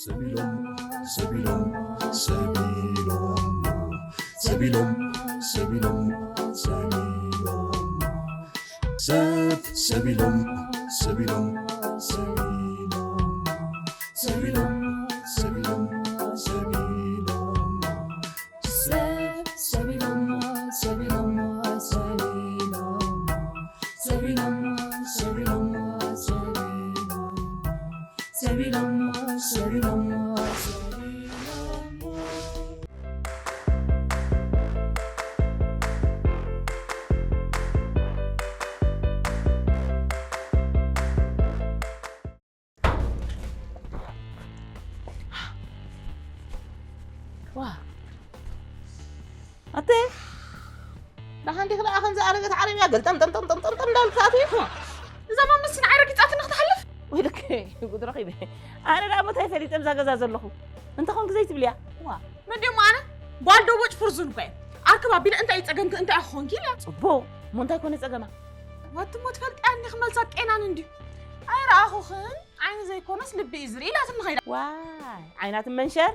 ሰቢሎም ሰቢሎም ሰቢሎም ሰቢሎም ሰቢሎም ሰቢሎም ሰብ ሰቢሎም ሰቢሎም ሰቢሎም ሰቢሎም ሰቢሎም ሰቢሎም ሰብ ሰቢሎም ሰቢሎም ሰቢሎም ሰቢሎም ሰቢሎም ሰቢሎም ሰቢሎም ሰቢሎም ሰቢሎም ዋ ኣተ ደሓን ዲኺ ደኣ ከምዚ ኣረገት ዓረብያ ገልጠም ጠምጠም ጠምጠም ጠም እንዳልካ ኣትዩ እዛ ማመስ ንዓይ ረጊጻትኒ ክትሓልፍ ወይለከ ጉድ ረኺበ ኣነ ደኣ መታይ ፈሊጠ እዛ ገዛ ዘለኹ እንተ ኾንክ ዘይትብልያ ዋ መን ድዮም ኣነ ጓል ደቦጭ ፍርዙን እኮ እየ ኣክብ ኣቢለ እንታይ እዩ ጸገምኪ እንታይ ክኾንኪ ኢለ ጽቡቕ እሞ እንታይ ኮነ ጸገማ ዋትሞ ትፈልጥያ እንዲኺ መልሳ ቄናን እንድዩ ኣይረኣኹኽን ዓይኒ ዘይኮነስ ልቢ እዩ ዝርኢ ኢላትኒ ኸይዳ ዋይ ዓይናት መንሸር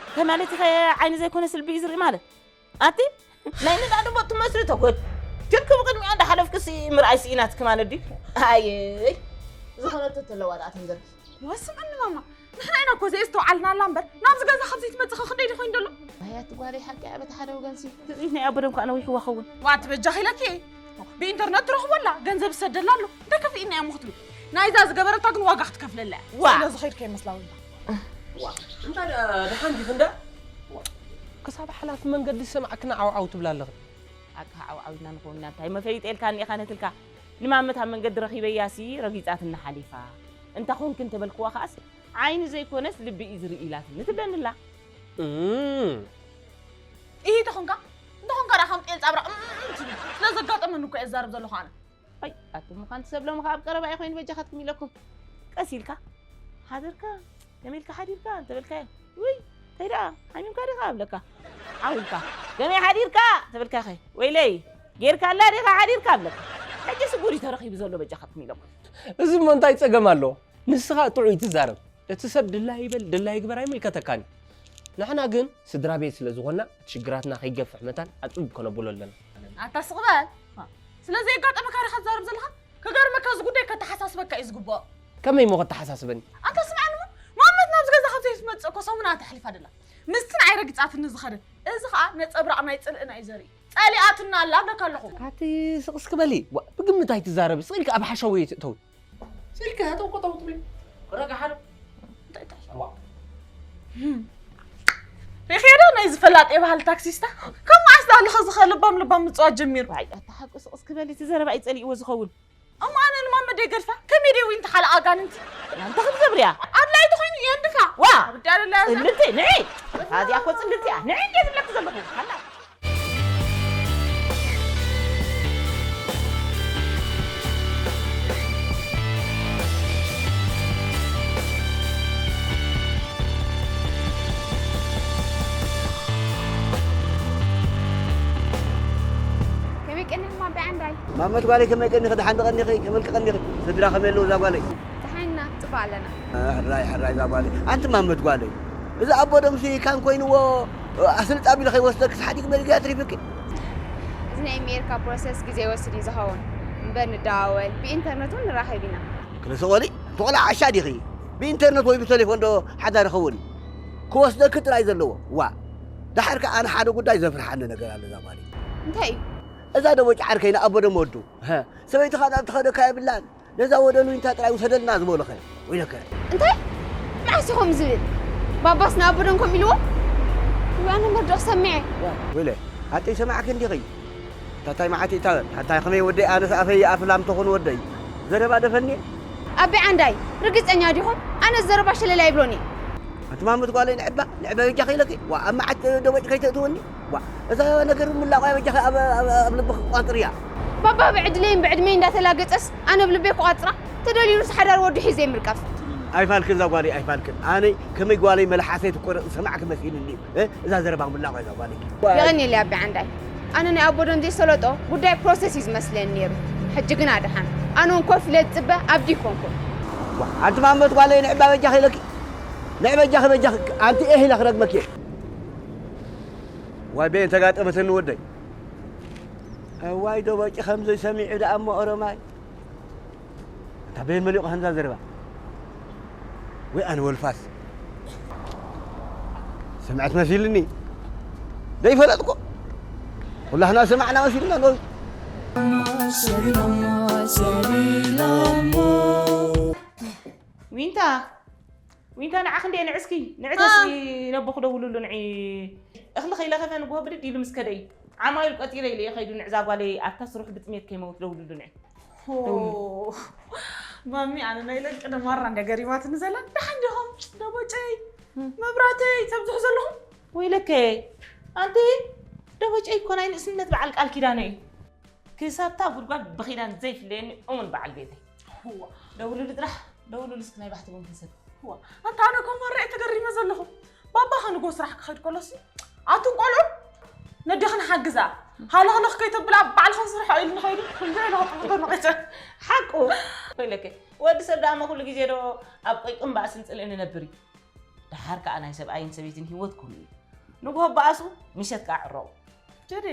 እንታይ ማለት ኢኸ ዓይኒ ዘይኮነስ ልቢ እዩ ዝርኢ ማለት ኣቲ ናይ ንዳድ ቦት ትመስሊ ተጎድ ትርክብ ቅድሚኣ እንዳሓለፍክሲ ምርኣይ ስኢናትኪ ማለት ድዩ ኣየይ ዝኾነቶ ተለዋ ደኣ ትንገርኪ ወስምዕኒ ማማ ንሕና ኢና እኮ ዘየስተውዓልናላ እምበር ናብዚ ገዛ ካብ ዘይትመፅእ ኸ ክንደይ ድኾይን ደሎ ኣያቲ ጓለይ ሓቂ ኣበቲ ሓደ ወገንሲ ትፅቢት ናይ ኣቦ ደም ከዓ ነዊሕዋ ኸውን ዋ ትበጃኺ ኢለኪ ብኢንተርነት ትረኽቦ ኣላ ገንዘብ ዝሰደላ ኣሎ እንታይ ከፊእና እዮም ክትብል ናይዛ ዝገበረታ ግን ዋጋ ክትከፍለላ እያ ዋ ስለ ዝኸይድ ከይመስላ ወላ እንታይ ደኣ ደሓን ዲኺ እንዳ ክሳብ ሓላፊ መንገዲ ዝሰማዕክና ዓውዓው ትብላ ኣለኺ ኣካ ዓውዓው ኢልና ንኸውን ኢና እንታይ መፈሊጠ ኢልካ እኒኢኻ ነትልካ ንማመት ኣብ መንገዲ ረኺበያሲ ረጊፃትና ሓሊፋ እንታ ኾንኪ እንተበልክዋ ከዓስ ዓይኒ ዘይኮነስ ልቢ እዩ ዝርኢ ኢላትኒ ትብለኒ ኣላ እም። ኢሂ ተኾንካ እንተኾንካ ደኣ ከም ጤል ጻብራ እም እም እም ትብል ስለ ዘጋጠመኒ እኮ እየ ዝዛረብ ዘለኹ ኣነ ኣይ ኣቲ እሞ ሓንቲ ሰብ ሎሚ ከኣ ኣብ ቀረባ እዩ ኮይኑ በጃኻትኩም ኢለኩም ቀስ ኢልካ ሓደርካ ከመይ ኢልካ ሓዲርካ እንተበልካዮ ውይ እንታይ ደኣ ሓሚምካ ዲኻ እብለካ ዓው ኢልካ ከመይ ሓዲርካ ተበልካኸ ወይለይ ጌርካላ ዲኻ ሓዲርካ እብለካ ሕጂ ስጉር እዩ ተረኺቡ ዘሎ በጃኻትኩም ኢለኩም እዚ እሞ እንታይ ጸገም ኣለዎ ንስኻ ጥዑይ ትዛረብ እቲ ሰብ ድላዩ ይበል ድላዩ ይግበር ኣይምልከተካን እዩ። ንሕና ግን ስድራ ቤት ስለ ዝኾንና እቲ ሽግራትና ከይገፍሕ መታን ኣጽብብ ከነብሎ ኣለና። ኣታ ስቕ በል። ስለ ዘየጋጠመካ ዲኻ ትዛረብ ዘለኻ? ክገርመካ እዚ ጉዳይ ከተሓሳስበካ እዩ ዝግብኦ። ከመይ እሞ ከተሓሳስበኒ? ኣንታ ስምዓኒ እሞ ማመት ናብዚ ገዛ ካብ ዘይትመጽእ እኮ ሰሙናት ኣሕሊፋ ደላ። ምስቲ ንዓይ ረጊጻትኒ ዝኸደት። እዚ ኸኣ ነጸብራቕ ናይ ጽልእና እዩ ዘርኢ። ጸሊኣትና ኣላ እብለካ ኣለኹ። ኣቲ ስቕ እስኪ በሊ። ዋ፣ ብግምት ኣይትዛረቢ። ስቕ ኢልኪ ኣብ ሓሸውየ ትእተዊ። ስልኪ ጠውቆ ጠው ትብል ረጋ ሓደ እንታይ እንታይ ዋ ሪኽዮ ዶ ናይ ዝፈላጥ የባህል ታክሲስታ ካብ መዓስ ዳ ኣለኸ ዝኸ ልባም ልባም ምፅዋት ጀሚሩ ኣይ ኣታ ሓቁ ስቕ እስኪ በሊ እቲ ዘረባ እዩ ፀሊእዎ ዝኸውን እሞ ኣነ ንማመደይ ገድፋ ከመይ ደይ ዊንቲ ካልእ ኣጋንንቲ እንታይ ክትገብርያ ኣድላይ ተኾይኑ የንድፋ ዋ ብዳለላ ፅልልቲ ንዒ ኣዚኣ ኮ ፅልልቲ እያ ንዒ እንዴ ዝብለክ ዘለኹ ሃላ ከመይ ቀኒኹም ኣቢ ዓንዳይ? ማመት ጓለይ ከመይ ቀኒኺ? ደሓን ዶ ቀኒኺ? ከመልኪ ቀኒኺ? ስድራ ከመይ ኣለዉ እዛ ጓለይ? ደሓን ኢና፣ ጽቡቕ ኣለና። ሕራይ ሕራይ እዛ ጓለይ። ኣንቲ ማመት ጓለይ፣ እዚ ኣቦ ደምሲ ካን ኮይንዎ ኣስልጥ ኣቢሉ ከይወስደኪስ ሓዲግ መሪጉ ኣትሪፉኪ። እዚ ናይ ኣሜሪካ ፕሮሰስ ግዜ ይወስድ እዩ ዝኸውን። እምበር ንደዋወል፣ ብኢንተርነት እውን ንራኸብ ኢና። ክልተ ቆልዕ፣ እቲ ቆልዓ ዓሻ ዲኺ? ብኢንተርነት ወይ ብቴሌፎን ዶ ሓዳር ይኸውን እዩ? ክወስደኪ ጥራይ ዘለዎ። ዋእ! ደሓር ከኣ ኣነ ሓደ ጉዳይ ዘፍርሓኒ ነገር ኣሎ እዛ ጓለይ። እንታይ እዩ? እዛ ደቦጭ ዓርከይ ንኣቦ ደም ወዱ። ሰበይትኻ ናብ ትኸደካ የብላን። ነዛ ወደሉ ኢንታ ጥራይ ውሰደልና ዝበሉኸ? ወይለከ። እንታይ? መዓስ እዩ ከምኡ ዝብል? ባባስ ንኣቦ ደም ከምኡ ኢልዎ? ወይ ኣነ መርድኦ ክሰምዕ እየ። ወይለ፣ ኣተይ ሰማዕኪ እንዲኺ? ታታይ መዓት ኢታ፣ ታታይ ከመይ ወደይ ኣነስ ኣፈይ ኣፍላም ተኾኑ ወደይ። ዘረባ ደፈኒ? ኣቢ ዓንዳይ፣ ርግጸኛ ዲኹም? ኣነ ዘረባ ሸለል ኣይብሎን እየ። ኣንቲ ማመት ጓለይ ንዕባ፣ ንዕባ በጃኺ ኢለኪ። ዋ፣ ኣብ መዓት ደቦጭ ከይተእትወኒ። ዋ፣ እዛ ነገር ምላቋ በጃኺ ኣብ፣ ኣብ፣ ኣብ ልብኺ ቋንጥርያ። ባባ ብዕድለይን ብዕድመይ እንዳተላገጸስ ኣነ ብልበይ ክቋጽራ፣ ተደልዩሉስ ሓዳር ወዱ ሒዘ ምርቃፍ። ኣይፋልክን እዛ ጓለይ ኣይፋልክን። ኣነ ከመይ ጓለይ መልሓሰይ ትቆረጽ ዝሰማዕኪ መሲሉኒ እዩ። እ፣ እዛ ዘረባ ምላቋ እዛ ጓለይ። የቐንየለይ ኣቢ ዓንዳይ። ኣነ ናይ ኣቦ ደም ዘይሰለጦ ጉዳይ ፕሮሰስ እዩ ዝመስለኒ ነይሩ። ሕጂ ግና ደሓን። ኣነ እውን ኮፍ ኢለ ዝጽበ ኣብዲ ኣይኮንኩን። ዋ፣ ኣንቲ ማመት ጓለይ ንዕባ በጃኺ ኢለኪ። ናይ በጃኺ በጃኺ ኣንቲ ኤህ ኢለ ክረግመኪ እየ። ዋይ ቤን ተጋጠመትኒ ወደይ። እዋይ ዶ በቂ ከምዚ ሰሚዑ ደኣ እሞ ኦሮማይ። ኣንታ ቤን መሊቑ ከምዛ ዘረባ። ወይ ኣነ ወልፋስ። ሰምዐት መሲልኒ። ዘይፈለጥኩ። ኩላህና ሰማዕና መሲልና ኖ። ዊንታ ዊንታ ንዓ ክንደየ ንዕስኪ ንዕተሲ ነቦኹ ደውሉሉ ንዒ እኽሊ ከይለኸፈ ንግሆ ብድድ ኢሉ ምስ ከደ እዩ ዓማዊል ቆጺረ ኢለ እየ ከይዱ ንዕዛ ጓለይ ኣብታ ስርሑ ብጥሜት ከይመውት ደውሉሉ ንዒ ማሚ ኣነ ናይ ለንቅነ ማራ እንደ ገሪማትኒ ዘላ ደሓን ዲኹም ደቦጨይ መብራተይ ተብዝሑ ዘለኹም ወይለከ ኣንቲ ደቦጨይ እኮ ናይ ንእስነት በዓል ቃል ኪዳነ እዩ ክሳብታ ጉድጓድ ብኺዳን ዘይፍለየኒ እሙን በዓል ቤተይ ደውሉሉ ጥራሕ ደውሉሉ እስኪ ናይ ባሕቲ ቡን ክንሰቲ ኣንታ ኣነ ኮማራ እየ ተገሪመ ዘለኹ ባባ ከንጎ ስራሕ ክኸድ ከሎሲ ኣቱም ቆልዑ ነዴኽን ሓግዛ ሃለኽለኽ ከይተብላ ባዕልኽን ስርሖ ኢሉ ንኸይዱ ክንዘይ ለኽጥምቶ ንቐጨ ሓቁ ኮይለከ ወዲ ሰብ ደኣማ ኩሉ ግዜ ዶ ኣብ ቆይቅን ባእስን ፅልእን ይነብር እዩ ደሓር ከዓ ናይ ሰብኣይን ሰበይትን ህይወት ከምኡ እዩ ንግሆ በኣሱ ምሸት ከዓ ዕረቑ ጀዴ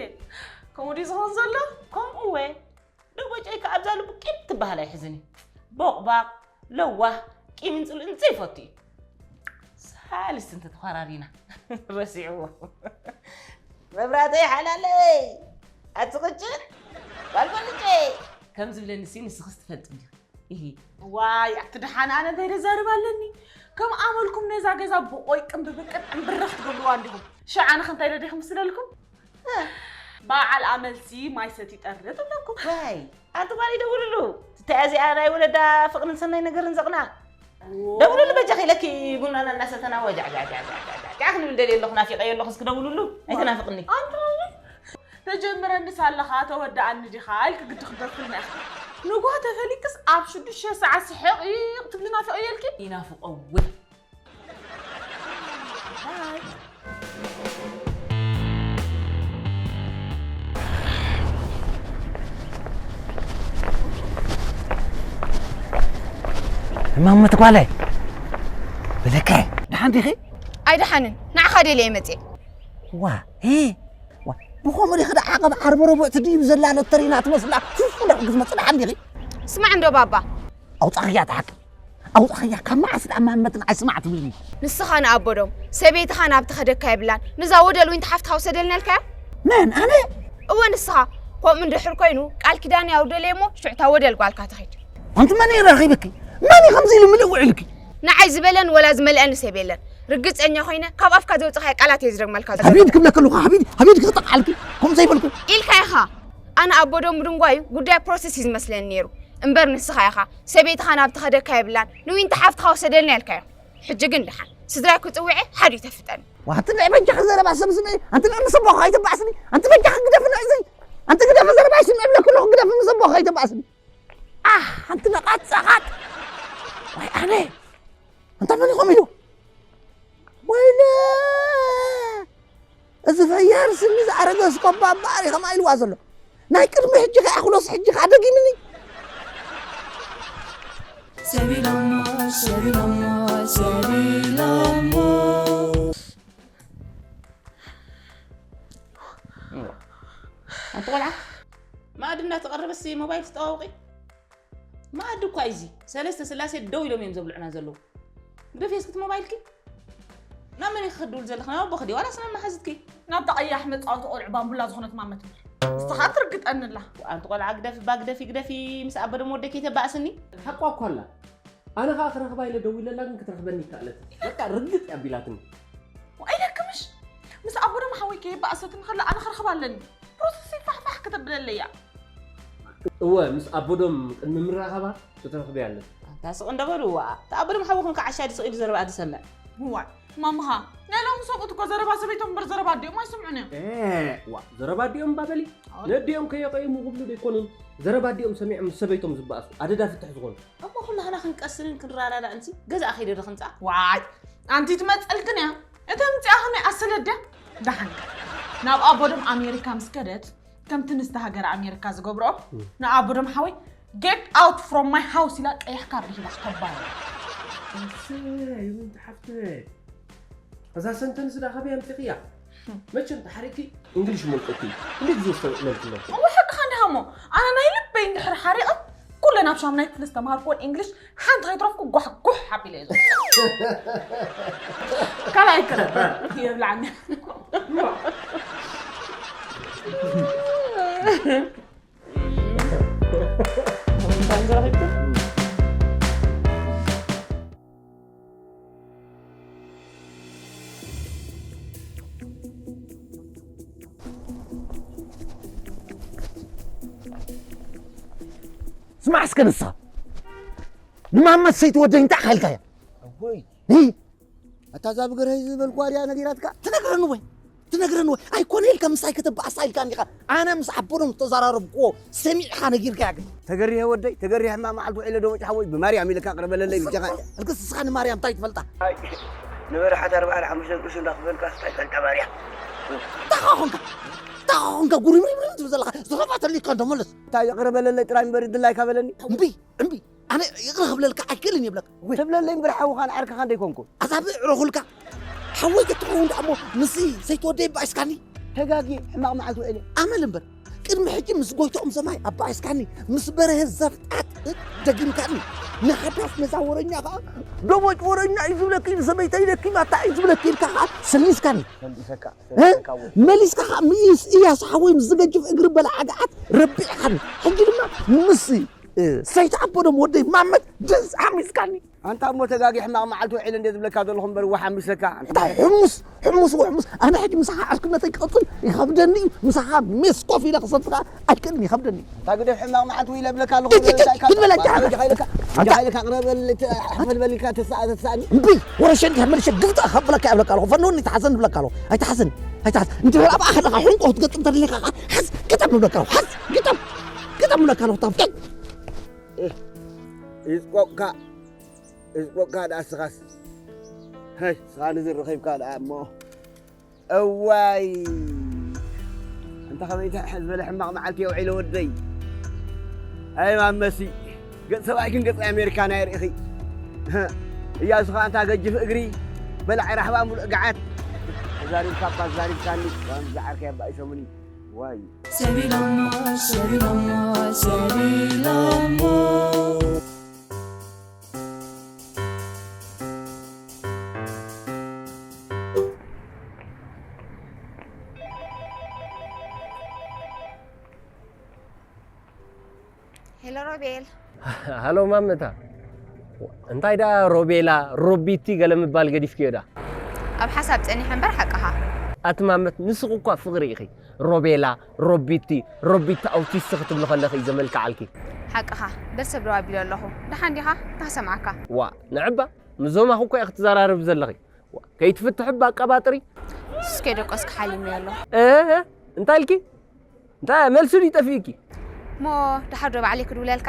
ከምኡ ድዩ ዝኸውን ዘሎ ከምኡ ወ ደቦጨይ ከዓ ኣብዛ ልቡ ቂም ትበሃል ኣይሕዝን እዩ ቦቕባቕ ለዋህ ቂምን ፅልእን ዘይፈቱ እዩ ሳልስቲ እንተተኸራሪና ረሲዕዎ መብራተይ ሓላለይ ኣትቕጭን ባልበልጨ ከም ዝብለኒ ሲ ንስኽስ ትፈልጥ እንዲኹ ኢሂ ዋይ ኣቲ ደሓን ኣነ እንታይ ደዛርብ ኣለኒ ከም ኣመልኩም ነዛ ገዛ ብቆይ ቅም ብብቅን ዕምብርኽ ትገብርዋ እንዲኹም ሽዓ ንኽ እንታይ ደዲኹም ስለልኩም በዓል ኣመልሲ ማይ ሰት ይጠርጥ እብለኩም ዋይ ኣንቲ ጓል ይደውልሉ ትታይ እዚኣ ናይ ወለዳ ፍቅርን ሰናይ ነገርን ዘቕና ደውልሉ በጃኺ ኢለኪ ቡናና እናሰተና ወጃዕጃዕጃዕጃዕ ክንብል ደልየ ኣለኹ ናፊቀዮ ኣለኹ እስኪ ደውልሉ ኣይተናፍቅኒ ኣንቲ ተጀምረንስ ኣለኻ ተወድኣኒ ዲኻ ኢልኪ ግዲ ክደርፍልና ኢኻ ንጓ ተፈሊጥክስ ኣብ ሽዱሽተ ሰዓት ስሕቕ ኢቕ ትብሊ ናፊቐዮ ኢልኪ ይናፍቆ እውን እማመት ጓለይ ብለከ ደሓን ዲኺ ኣይደሓንን ንዓኻ ደልየ መፅየ ዋ ዋ ብኸምኡ ዲኺ ደኣ ዓቐብ ዓርበረቦ እቲ ድዩ ዘላ ሎተሪና ትመስላ ፉፉ ዳ ክትመፅእ ደሓን ዲኺ ስማዕ እንዶ ባባ ኣውፃኽያ ትሓቂ ኣውፃኽያ ካብ መዓስ ደኣ ማመትን ኣይስማዕ ትብልኒ ንስኻ ንኣቦዶም ሰበይትኻ ናብ ተኸደካ የብላን ንዛ ወደል ዊንቲ ሓፍትኻ ውሰደልና ኢልካያ መን ኣነ እወ ንስኻ ከምኡ እንድሕር ኮይኑ ቃል ኪዳን ያውርደለይ እሞ ሽዕታ ወደል ጓልካ ትኸይድ ኣንቲ መን እዩ ረኺብኪ መን እዩ ከምዚ ኢሉ ምልእ ውዒልኪ ንዓይ ዝበለን ወላ ዝመልአኒ ሰብ የለን ርግፀኛ ኮይነ ካብ ኣፍካ ዘውፅኻዮ ቃላት እየ ዝደግመልካ ዘሎ ሃቢድ ክብለኪ ኣለኹ ሃቢድ ሃቢድ ክጥቕዓልኪ ከምኡ ዘይበልኩ ኢልካ ኢኻ ኣነ ኣቦዶም ምድንጓዩ ጉዳይ ፕሮሰስ እዩ ዝመስለኒ ነይሩ እምበር ንስኻ ኢኻ ሰበይትኻ ናብ ተኸደካ የብላን ንዊንቲ ሓፍትኻ ውሰደልና ኢልካዮ ሕጂ ግን ደሓን ስድራይ ክፅውዐ ሓዲ ተፍጠኒ ዋትንዕ በጃኺ ዘረባ ሰብ ስምዒ ኣንቲ ንዕ ምስ ኣቦኻ ኣይተባእስኒ ኣንቲ በጃኺ ግደፊ ንዕዚ ኣንቲ ግደፊ ዘረባ ይስምዕ ብለኪ ኣለኹ ግደፊ ምስ ኣቦኻ ኣይተባእስኒ ኣህ ኣንቲ ነቓት ጸቓጥ ዋይ ኣነ ኣንታ መን ኢኹም ኢሉ ወይለ እዚ ፈያር ስኒ ዝኣረገ እስኮባ እምበኣር እዩ ከምኣ ኢልዋ ዘሎ ናይ ቅድሚ ሕጂ ከይኣኽሎስ ሕጂ ከኣ ደጊምኒ ሰቢሎሞ ሰቢሎሞ ሰቢሎሞ ኣንቲ ቆልዓ ማእዲ እንዳተቐረበስ ሞባይል ትጠዋውቂ ማእዲ እኳ እዚ ሰለስተ ስላሴ ደው ኢሎም እዮም ዘብልዑና ዘለዉ ግደፊ እስክቲ ሞባይልኪ ናብ መን ኢኺ ክድውል ዘለኺ ናብ ኣቦኺ ድዩ ዋላስ ናብ መሓዝትኪ ናብታ ቀያሕ መጻወቲ ቆልዑ ባምቡላ ዝኾነት ማመ ትምህር ንስኻ ትርግጠኒ ኣላ ኣንቲ ቆልዓ ግደፊ እባ ግደፊ ግደፊ ምስ ኣበ ደሞ ወደይ ከይተባእስኒ ሓቋ እኳ ኣላ ኣነ ኸኣ ክረኽባ ኢለ ደዊለላ ግን ክትረኽበኒ ይከኣለት በቃ ርግጥ እያ ኣቢላትኒ ኣይደክምሽ ምስ ኣቦ ደሞ ሓወይ ከየባእሰትኒ ከላ ኣነ ክረኽባ ኣለኒ ፕሮሰስ ይፋሕፋሕ ከተብለለያ እወ ምስ ኣቦዶም ቅድሚ ምራኸባ ክትረኽብያ ኣለኪ ኣንታ ስቕ እንዶ በሉ ዋኣ እቲ ኣቦዶም ሓውኽን ከዓ ሻዲ ስቕ ኢሉ ዘረባኣ ዝሰምዕ ዋይ ማምኻ ናይ ሎሚ ሰብኡት እኮ ዘረባ ሰበይቶም እምበር ዘረባ ኣዲኦም ኣይስምዑን እዮም ዋ ዘረባ ኣዲኦም እባ በሊ ነዲኦም ከየቐይሙ ክብሉ ዶ ኣይኮኑን ዘረባ ኣዲኦም ሰሚዖም ምስ ሰበይቶም ዝበኣሱ ኣደዳ ፍትሕ ዝኾኑ እሞ ኩላህና ክንቀስንን ክንረዳዳእንሲ ገዛኣ ከይደ ዶ ክምፃ ዋይ ኣንቲ ትመፀልክን እያ እተምፅኣ ከመይ ኣሰለድያ ዳሓንካ ናብ ኣቦዶም ኣሜሪካ ምስ ከደት ከምቲ ንዝተ ሃገር ኣሜሪካ ዝገብርኦ ንኣቦዶም ሓወይ get out from my house ኢላ ቀያሕ ካርድ ሂባ ክተባረ ኣሰይ፣ ወንቲ ሓፍተይ። እዛ ሰንተንስ ዳ ካበይ ኣምፂኽያ? መቸም ተሓሪቂ እንግሊሽ መልቀኩ እዩ። እንዴት ዝወስተ ለልክሎ? እሞ ሓቅኻ እንዲኻ እሞ፣ ኣነ ናይ ልበይ እንድሕር ሓሪቐ፣ ኩለ ናብ ሻምናይ ክፍሊ ዝተምሃርክዎን እንግሊሽ ሓንቲ ከይትረፍኩ ጓሕ ጓሕ ኣቢለ እየ ዝወስዶ። ካልኣይ ክረብ የብልዓኒ። ስማዕ እስከ ንስኻ ንማመት ሰይቲ ወደይ እንታይ ሓልካያ እወይ እይ ኣታ እዛ ብግረይ ዝበልኳ ድያ ነጊራትካ ትነግረኒ ወይ ትነግረኒ ወይ ኣይኮነ ኢልካ ምሳይ ከተባኣሳ ኢልካ እንዲኻ ኣነ ምስ ኣቦዶም ዝተዘራረብክዎ ሰሚዕኻ ነጊርካያ ግን ተገሪሀ ወደይ ተገሪሀ ሕማቕ መዓልቲ ውዒለ ዶ መጭሓ ወይ ብማርያም ኢልካ ቅረበለለይ ብጃኻ እልክስ እስኻ ንማርያም እንታይ ትፈልጣ ንበረሓት ኣርባዓን ሓሙሽተን ቅርሺ እንዳኽፈልካ ስታይ ፈልጣ ማርያም ታኻ ኾንካ ታኻ ኾንካ ጉሪምሪምሪም ትብል ዘለኻ ዝኸፋተሉ ኢልካ እንዶ መለስ እንታይ ቅረበለለይ ጥራይ እምበር ድላይካ በለኒ እምቢ እምቢ ኣነ ይቕረ ክብለልካ ኣይክእልን ይብለካ ትብለለይ እምበር ሓውኻን ዓርክኻን ደይኮንኩ ኣዛብእ ዕረኹልካ ሓወይ ክትኸውን ደኣ እሞ ምስ ሰይትወደይ ባዒስካኒ ተጋጊ ሕማቕ መዓልቲ ውዕለ ኣመል እምበር ቅድሚ ሕጂ ምስ ጎይትኦም ሰማይ ኣባዒስካኒ ምስ በረሀ ዘፍጣጥ ደጊምካኒ ንሓዳስ ነዛ ወረኛ ኸዓ ደቦጭ ወረኛ እዩ ዝብለኪ ንሰበይተይ ደኪማታ እዩ ዝብለኪ ኢልካ ኸዓ ሰሊስካኒ መሊስካ ኸዓ ምስ እያሱ ሓወይ ምስ ዝገጅፍ እግሪ በላዓ ገዓት ረቢዕኻኒ ሕጂ ድማ ምስ ሰይቲ ኣቦዶም ወደይ ማመት ድዝ ሓሚስካኒ ኣንታ እሞ ተጋጊ ሕማቕ መዓልቲ ውዒለ እንደ ዝብለካ ዘለኹ እምበር እዋ ሓሚሰካ እንታይ ሕሙስ ሕሙስ እዋ ሕሙስ ኣነ ሕጂ ምሳኻ ዕርክነተይ ክቐፅል ይኸብደኒ እዩ ምሳኻ ሜስ ኮፍ ኢለ ክሰትኻ ኣይክእልን ይኸብደኒ እዩ እንታይ ግደፍ ሕማቕ መዓልቲ ውዒለ እብለካ ኣለኹ እንታይ ኢልካ እንታይ ኢልካ እንታይ ኢልካ ቅረበል ሕፈል በሊካ ተሳእ ተሳእኒ እምቢ ወረሸ እንዲኻ መልሸ ግልጣ ከብለካ እብለካ ኣለኹ ፈንውኒ ተሓዘን እብለካ ኣለኹ ኣይተሓዘን ኣይተሓዘን እንድሕር ኣብኣ ከለኻ ሕንቆ ክትገጥም ተደሊኻ ሓዝ ግጠም እብለካ ኣለኹ ሓዝ ግጠም ግጠም እብለካ ኣለኹ ታፍቀኝ ይፅቆቕካ ይፅቆቕካ ደኣ ስኻስ ሃይ ስኻ ንዝረኸብካ ደኣ እሞ እዋይ እንተ ኸመይ ትሕሕ ዝበለ ሕማቕ መዓልቲ የውዒለ ወደይ ኣይ ማመሲ ገፅ ሰብኣይክን ገፅ ኣሜሪካ ናይ ርኢኺ እያ ስኻ እንታ ገጅፍ እግሪ በላዕ ራሕባ ሙሉእ ገዓት ተዛሪብካ እባ ተዛሪብካኒ ከምዚ ዓርከይ ኣባኢሶምኒ ዋይ ሰቢሎሞ ሰቢሎሞ ሰቢሎሞ ሄሎ ሮቤል ሃሎ ማመታ እንታይ ደኣ ሮቤላ ሮቢቲ ገለ ምባል ገዲፍክዮ ደኣ ኣብ ሓሳብ ጸኒሐ እምበር ሓቅኻ ኣቲ ማመት ንስኺ እኳ ፍቕሪ ኢኺ ሮቤላ ሮቢቲ ሮቢቲ ኣውቲስቲ ክትብሊ ከለኺ እዩ ዘመልክዓልኪ ሓቅኻ ደስ ብሎ ኣቢሎ ኣለኹ ደሓን ዲኻ እንታይ ክሰምዓካ ዋ ንዕባ ምስ ዞማኺ እኮ ኢኺ ትዘራረቢ ዘለኺ ዋ ከይትፍትሒ እባ ኣቀባጥሪ እስከ ደቆስ ክሓልም እየ ኣለኹ እህ እንታይ ኢልኪ እንታይ መልሱ ድዩ ጠፊእኪ እሞ ደሓር ዶ ባዕለይ ክድውለልካ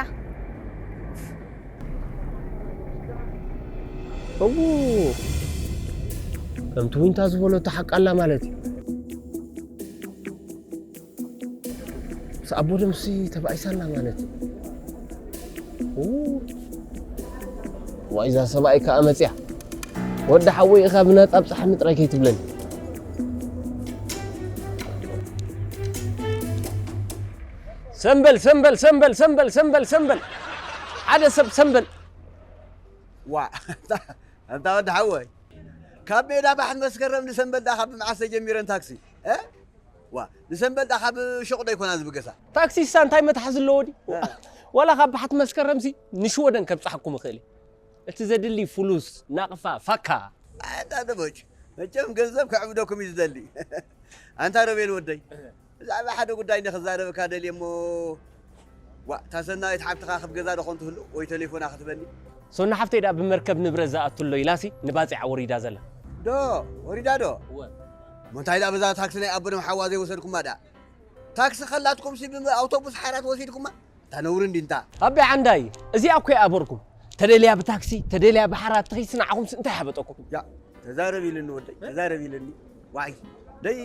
እዉ ከምቲ ዊንታ ዝበሎ ተሓቃላ ማለት እዩ ምስ ኣቦ ደምሲ ተባኢሳና ማለት እዩ እዉ ዋይዛ ሰብኣይ ከዓ መፅያ ወዲ ሓወይ ኢኻ ብናጻ ብጻሓኒ ጥራይ ከይትብለኒ ሰምበል ሰምበል ሰምበል ሰምበል ሰምበል ሰምበል ሓደ ሰብ ሰምበል ዋ ኣንታ ወዲ ሓወይ ካብ ሜዳ ባሕን መስከረም ንሰንበል ዳኻ ብመዓስ ተጀሚረን ታክሲ እ ዋ ንሰንበል ዳኻ ብሸቕ ዶ ይኮና ዝብገሳ ታክሲሳ እንታይ መትሓዚ ኣለዎ ድዩ ዋላ ካብ ባሕቲ መስከረምሲ ንሽወደን ከብፅሓኩም እኽእል እቲ ዘድሊ ፍሉስ ናቕፋ ፋካ ኣታ ደቦጭ መቸም ገንዘብ ከዕብደኩም እዩ ዝደሊ ኣንታ ረቤል ወደይ ብዛዕባ ሓደ ጉዳይ እንደ ክዛረበካ ደልየ እሞ ዋ እታ ሰናይት ሓብትኻ ክብ ገዛ ዶ ኮን ትህሉ ወይ ተሌፎና ክትበኒ ሶና ሓፍተይ ደኣ ብመርከብ ንብረት ዝኣቱ ኣሎ ኢላሲ ንባፂዕ ኣወሪዳ ዘላ ዶ ወሪዳ ዶ እሞ እንታይ ደኣ በዛ ታክሲ ናይ ኣቦ ደም ሓዋ ዘይወሰድኩማ ደኣ ታክሲ ከላትኩም ሲ ብኣውቶቡስ ሓራት ወሲድኩማ እታ ነውሪ እንዲ እንታ ኣቢ ዓንዳይ እዚኣ እኮ ይኣበርኩም ተደልያ ብታክሲ ተደልያ ብሓራት ተኺሲ ንዓኹምሲ እንታይ ሓበጠኩም ያ ተዛረብ ኢልኒ ወደይ ተዛረብ ኢልኒ ዋይ ደይ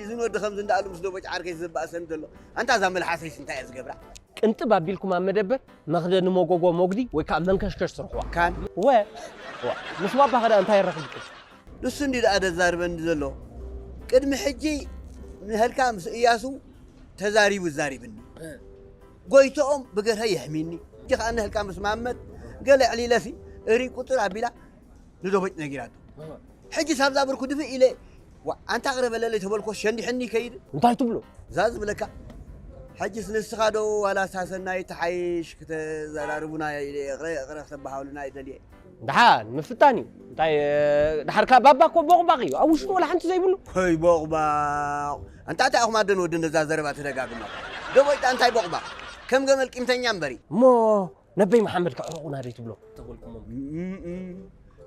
ዝንወዲ ከምዚ እንዳኣሉ ምስ ደቦጭ ዓርከይ ዝበኣሰን ዘሎ። ኣንታ እዛ መልሓሰይስ እንታይ እያ ዝገብራ? ቅንጥብ ኣቢልኩም ኣብ መደበር መኽደኒ መጎጎ መጉዲ ወይ ከዓ መንከሽከሽ ስርሕዋ። ካን ወ ዋ፣ ምስ ባባ ኸዳ እንታይ የረኽብኩም? ንሱ እንዲ ደኣ ደዛርበኒ ዘሎ። ቅድሚ ሕጂ ንህልካ ምስ እያሱ ተዛሪቡ ዛሪብኒ። ጎይቶኦም ብገርሀ የሕሚኒ። ሕጂ ከኣ ንህልካ ምስ ማመት ገለ ዕሊለሲ እሪ ቁጥር ኣቢላ ንዶቦጭ ነጊራቶ። ሕጂ ሳብዛ ብርኩ ድፍእ ኢለ ዋ ኣንታ ቅረ በለለይ ተበልኮ ሸንዲሕኒ ይከይድ። እንታይ ትብሎ? እዛ ዝብለካ። ሕጅስ ንስኻ ዶ ዋላ ሳሰናይ ተሓይሽ ክተዘራርቡና ኢለ እቕረ እቕረ ክተበሃሉና ይደልየ። ደሓን ምፍታን እዩ። እንታይ ደሓርካ ባባ እኮ ቦቕባቕ እዩ። ኣብ ውሽጡ ወላ ሓንቲ ዘይብሉ። ወይ ቦቕባቕ። ኣንታ እንታይ ኢኹም ኣደን ወድን ነዛ ዘረባ ትደጋግማ? ዶቦጭ እንታይ ቦቕባቕ? ከም ገመል ቂምተኛ እምበሪ። እሞ ነበይ መሓመድ ከዕረቑና ደይ ትብሎ? ተበልኩሞም።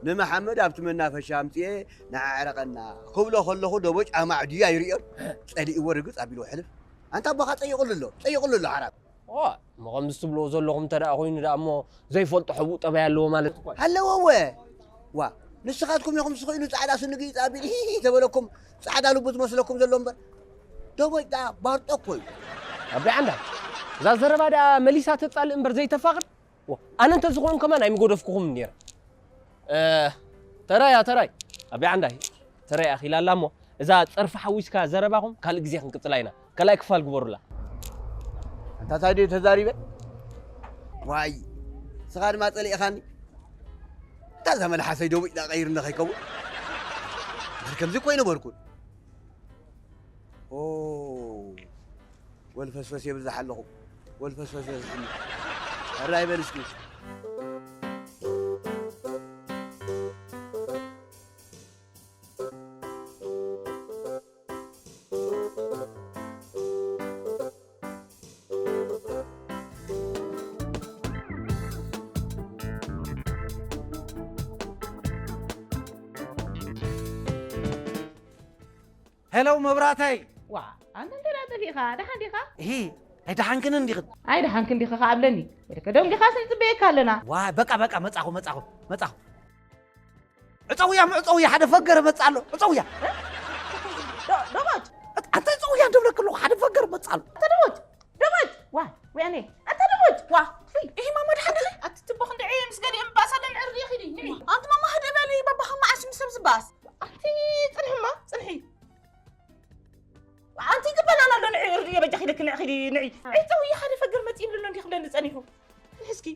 ንመሓመድ ኣብቲ መናፈሻ ኣምፅኤ ንዓዕረቐና ክብሎ ከለኹ ደቦጭ ኣማዕድዩ ኣይርእዮን። ፀሊእዎ ርግፅ ኣቢልዎ ሕልፍ። ኣንታ ኣቦኻ ፀይቑሉ ኣሎ፣ ፀይቑሉ ኣሎ ሓራም። ዋ፣ እሞ ከምዚ ትብልዎ ዘለኹም እንተ ደኣ ኮይኑ ደኣ እሞ ዘይፈልጦ ሕቡእ ጠባይ ኣለዎ ማለት እኮ እዩ። ኣለዎ እወ። ዋ፣ ንስኻትኩም ኢኹም ስኺ ኢሉ ፃዕዳ ስኒ ግይፅ ኣቢሉ ሂሂ ተበለኩም ፃዕዳ ልቡ ዝመስለኩም ዘሎ እምበር። ደቦጭ ደኣ ባርጦ እኮ እዩ። ኣቢ ዓንዳ፣ እዛ ዘረባ ደኣ መሊሳ ተጻልእ እምበር ዘይተፋቕር። ዋ፣ ኣነ እንተዝኾን ከማን ኣይምጎደፍኩኹም ነይረ። እ፣ ተራያ፣ ተራይ። ኣቢ ዓንዳይ፣ ተራይ ኣኺላ ኣላ እሞ፣ እዛ ጸርፊ ሓዊስካ ዘረባኹም ካልእ ግዜ ክንቅጽላ ኢና። ካልኣይ ክፋል ግበሩላ። ኣንታ ታይ ድዩ ተዛሪበ? ዋይ፣ ንስኻ ድማ ጸሊእኻኒ። እታ እዛ መልሓሰይ ደዊዕ ዳ ቀይርኒ ከይከውን። ኣነ ከምዚ እኮ ኣይነበርኩን። ኦ፣ ወልፈስፈስ የብዝሕ ኣለኹ። ወልፈስፈስ የብዝሕኒ። ሕራይ በል እስኪ። ሄሎ መብራተይ። ዋ፣ ኣንተ እንተ ደኣ ጠፊእኻ፣ ደሓን ዲኻ? እሂ፣ ኣይደሓንክን እንዲኺ? ኣይደሓንክን ዲኺ ኸዓ ብለኒ። ወደከ ደንጊኻስ ንጽበየካ ኣለና። ዋ፣ በቃ፣ በቃ፣ መጻኹ፣ መጻኹ፣ መጻኹ። ዕጸውያ፣ ምዕጸውያ፣ ሓደ ፈገር መጻ ኣሎ። ዕጸውያ። ዶ- ዶቦጭ፣ ኣንተ ዕጸውያ እንደብለክ ኣለኹ፣ ሓደ ፈገር መጻ ኣሎ። ኣንተ ዶቦጭ፣ ዶቦጭ፣ ዋ፣ ወያኔ፣ ኣንተ ዶቦጭ፣ ዋ፣ ፉይ። ይሄ ማማ ደሓን ድኺ? ኣቲ ትቦኽ እንድዒ ምስ ገሊኦም ባእሳ ደንዕር ዲኺ ዲ ንዒ። ኣንቲ ማማ ህድእ በሊ፣ ባባኻ መዓስ ምስ ሰብ ዝበኣስ? ኣንቲ ጽንሕማ፣ ጽንሒ። ኣንቲ ይግበናና ኣሎ ንዒ፣ ርድዮ በጃኺ ኢለኪ ንዒ ኺዲ ንዒ። ዕጸውያ ሓደ ፈገር መጺኡ ኣሎ እንዲኹም ደንጸኒሑ። ንሕስኪ።